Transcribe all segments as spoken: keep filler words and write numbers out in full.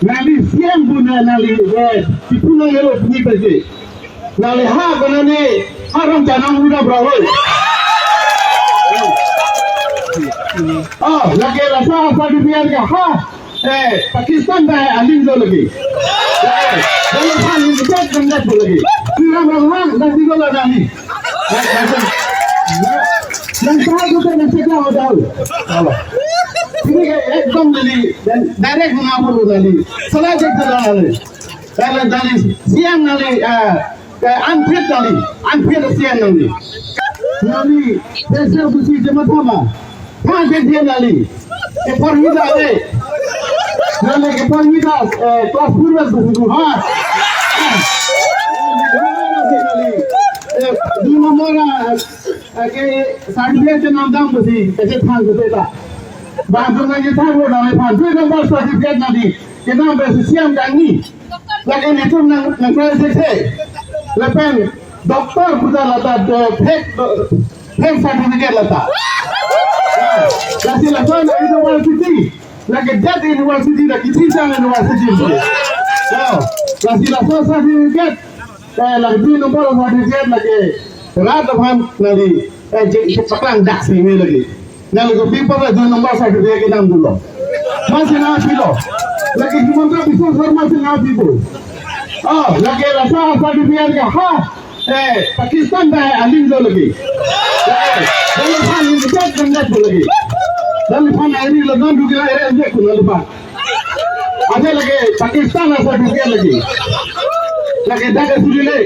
Nangli C M pu na nangli, eh, kipu nang yelo pini pagi. Nangli ha konane ha Rongchanong uda brahoi. Oh, lake laso asar D P R ke ha. Eh, Pakistan ta aling do lagi. Eh, kalau ha ni cek dengat do lagi. Sira brahma dan di gola nangli. Nang tahu tu nang cek lah tahu. Ini ke ekdom nangli, dan direct mengapur nangli. Salah cek salah nangli. Kalau nangli C M nangli, ah, eh, unfit nangli, unfit C M nangli. Nangli pressure busi jemat hama. Ha, cek dia nangli. Kepor hida le. Nangli kepor hida, eh, kelas pura busi ha. Eh, di nomor, eh, Ake certificate namdam busi, ake than kute ta. Bang tu nangji than lo nangli phan. Dui number certificate nangji. Kenam busi C M kangni. Lake nelitum nang, nang koi se se. Lapen doctor puta lata, eh, fake, eh, fake certificate lata. Lasi laso na university. Lake Jet University, lake Chisang University. So, lasi laso certificate. Eh, lake dui number certificate lake rat aphan nangli, eh, je, je paklang dak si me lake. Nangli kopi apot la dui number certificate kedam dunlo. Masi nangpilo. Lake Himanta Biswa Sarma si nangpipo. Oh, lake laso asar D P R ke ha. Eh, Pakistan ta aling do lake. Eh, nangli phan ni cek dengat do lake. Nangli phan airi lo don dukila ere cek ko nangli phan. Ada lake Pakistan asar D P R lake. Lake dak asuri le.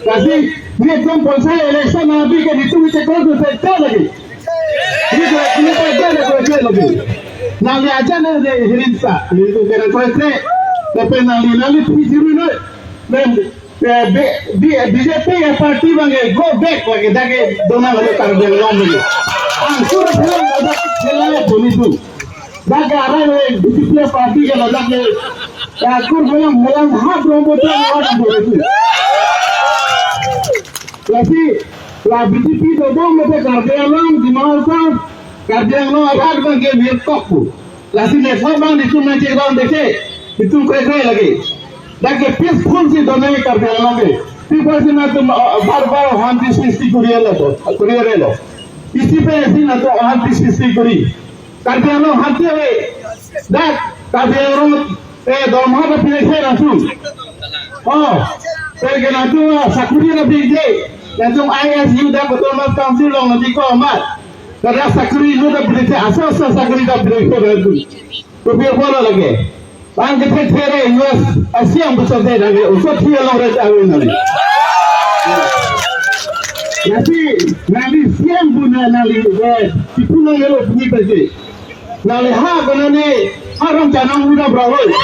Kasi ni ekdom bonsai election na bi ke nitu ite kol tu sekta lake. Ni tu ni tu ite na kol tu lake. Nangli aja na de hirin sa. Nitu ke na kol tu. Tapi nangli nangli pi jiru na. Mem, eh, B-, B-, B J P ya party bang ke go back lake dak ke dona lake Karbi Anglong lake. Angsur phelang dak ke khela ya boni tu. Dak ke arai le B J P party ke ladak ke, ya, kur phelang phelang ha Brahmaputra ke ladak boni tu. Lasi, la B J P dobom mate Karbi Anglong, Dima Hasao, Karbi Anglong arat bang ke mir tok pu. Lasi next time bang nitum nangchek bang dekhe, itum koi koi lake. Dak ke peaceful si donai Karbi Anglong ke. People si nangtum, uh, bar bar ohanti sristi kuri elo to, kuri elo. Isi pe si nangtum ohanti sristi kuri. Karbi Anglong ohanti ave. Dak Karbi Anglong, eh, dorma ta pine khe nangtum. Oh, pe ke nangtum, uh, sakuri ta pine. Nangtum I A S U dak Autonomous Council along nangtum ko amat. Kada sakuri lo ta pine, aso aso sakuri ta pine ko nangtum. Kopi apot lo lake. Bang kethe there U S a C M pu chot de nangli, oso thi along re ta awi nangli. Lasi nangli C M pu na nangli, eh, kipu nang yelo pini pagi. Nangli ha konane ha Rongchanong uda brahoi.